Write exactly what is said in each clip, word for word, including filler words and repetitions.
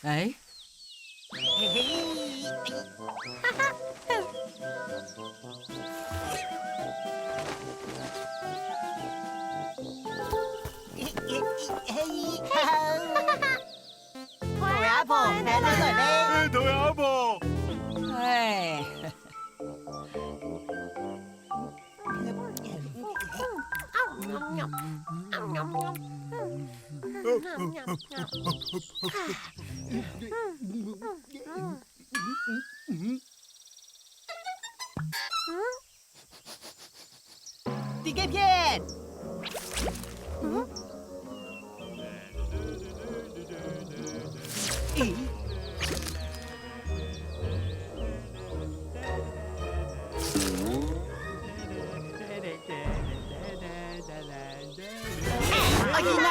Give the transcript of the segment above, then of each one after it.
哎，兔阿婆，你來了咧。哎，兔阿婆。哎。 在該片。嗯？咦？阿姨奶！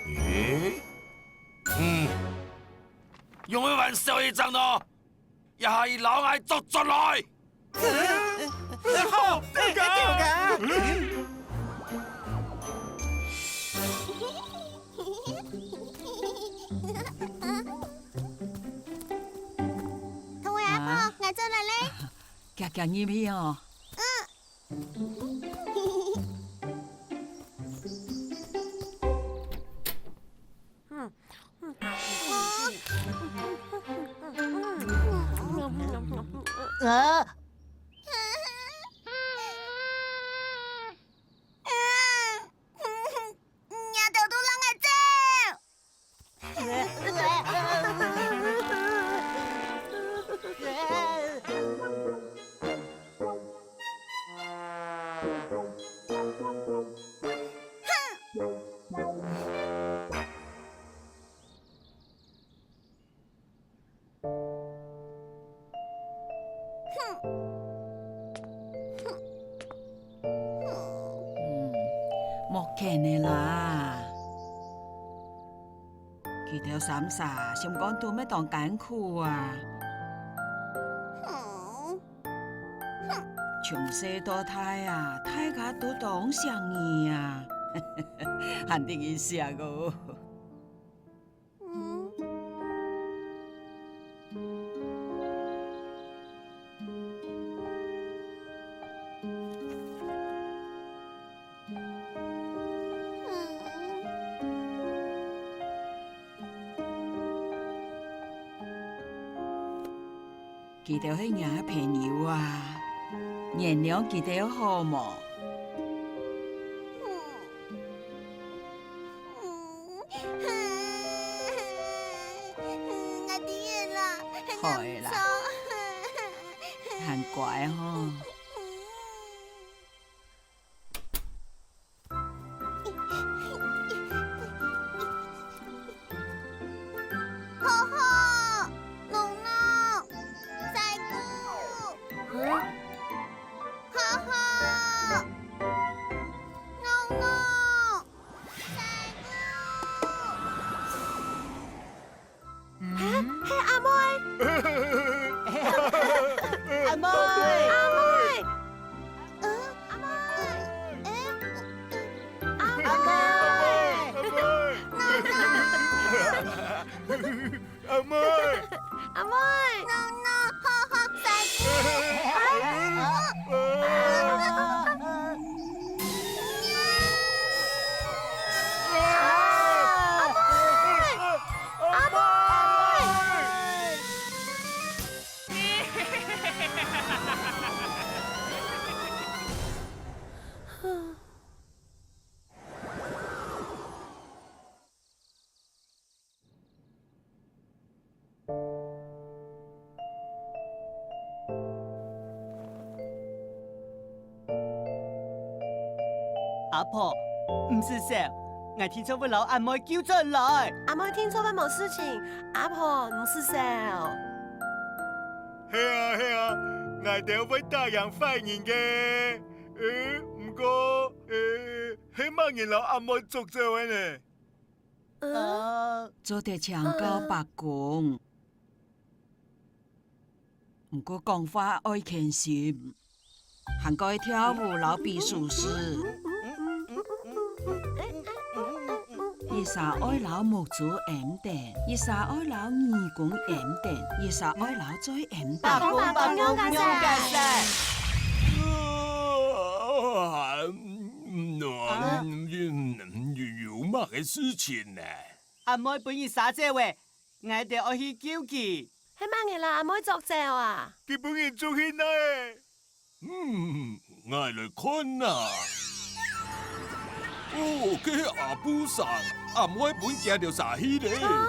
咦？嗯，用个還少一張呢？ 也係摎𠊎捉出來！好，丟个，丟个！兔阿婆，啊？𠊎轉來咧。遽遽入去哦。嗯。 呃，若頭都讓𠊎走！嗯，莫譴个啦。佢兜三儕心肝肚乜當艱苦啊。從細到大啊，大家都當惜你啊，還得人惜哦。 嗯。佢兜係若个朋友啊，原諒佢兜好無？ 𠊎知啦，𠊎錯。好啦，還乖吼。婆婆，龍龍，西瓜，阿婆，毋使愁，𠊎定著會摎阿妹救轉來。阿妹定著會無事情，阿婆毋使愁。係啊，係啊，𠊎兜會打贏壞人个。呃，毋過，呃，係麼人摎阿妹捉走个呢？嗯？呃，做得請教伯公。 毋過講話愛虔心，還過跳舞摎比手勢。一儕愛摎目珠揞等，一儕愛據耳公揞等，一儕愛據嘴揞等。伯公，伯公，仰結煞？啊？有，有麼个事情呢？阿妹分人捎走咧， 𠊎兜愛去救佢。係麼人摎阿妹捉走啊？佢分人捉去哪？嗯，𠊎來看啊。哦，該阿布桑，阿妹分佢兜捎去咧。啊？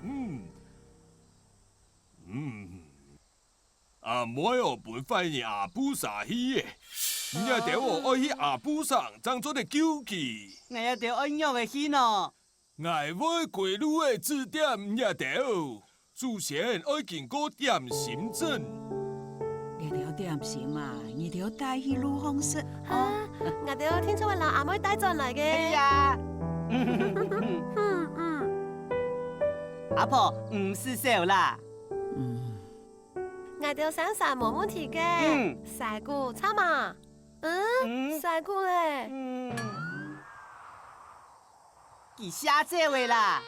嗯，嗯。 阿妹哦，分壞人阿布捎去咧。你兜哦，愛去阿布桑，正做得救佢。𠊎兜愛仰仔去呢？𠊎會歸路仔指點你兜。首先愛經過點心鎮。這兜點心啊，你兜帶去路項食哦。啊，𠊎兜定著會摎阿妹帶轉來个。係啊。嗯，嗯。阿婆，毋使愁啦。嗯。 𠊎兜三儕無問題个。嗯。師姑，著嘛？嗯？嗯。師姑咧？嗯。佢嚇走咧啦。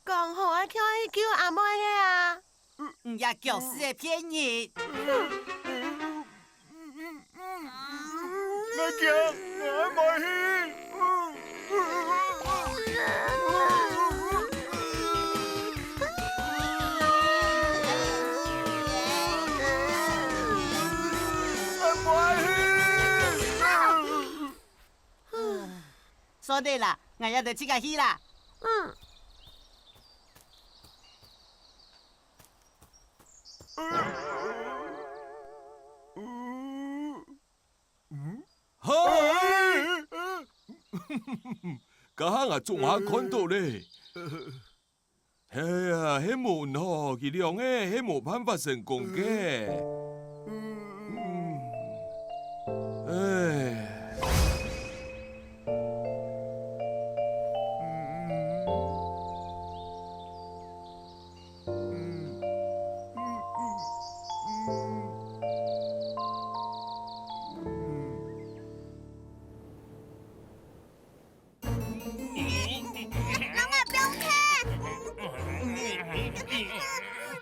講好愛跳去救阿妹个啊！你這狗屎个騙人！ 𠊎驚，𠊎愛埋去。愛埋去。算了啦，𠊎也得自家去啦。嗯。 嗯？嗨！該下𠊎總下看到咧。哎呀，係無吼，佢兩个係無辦法成功个。嗯，唉。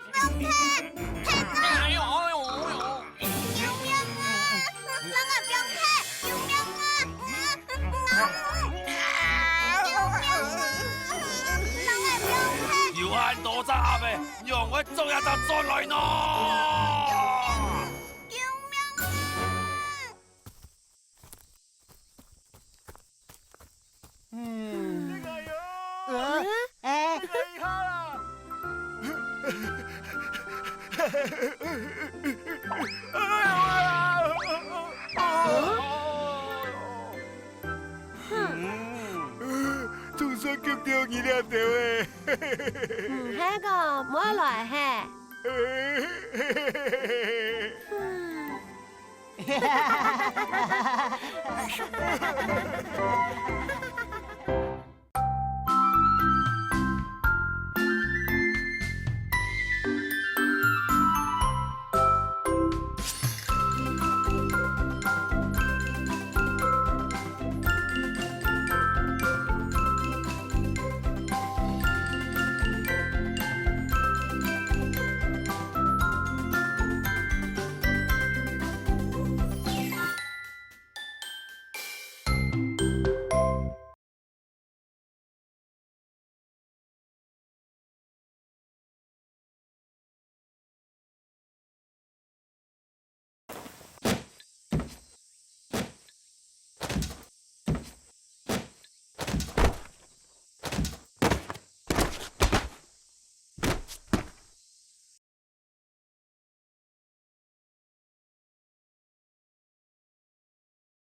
摎𠊎放忒！放忒！天啊！救命啊！摎𠊎放忒！救命啊！救命啊！摎𠊎放忒！有恁多隻鴨仔，仰會捉一隻轉來呢？救命啊！ 嗯。呃，哎。嗯，總算救著你兩條仔。毋係个，莫來嘿。 嗯。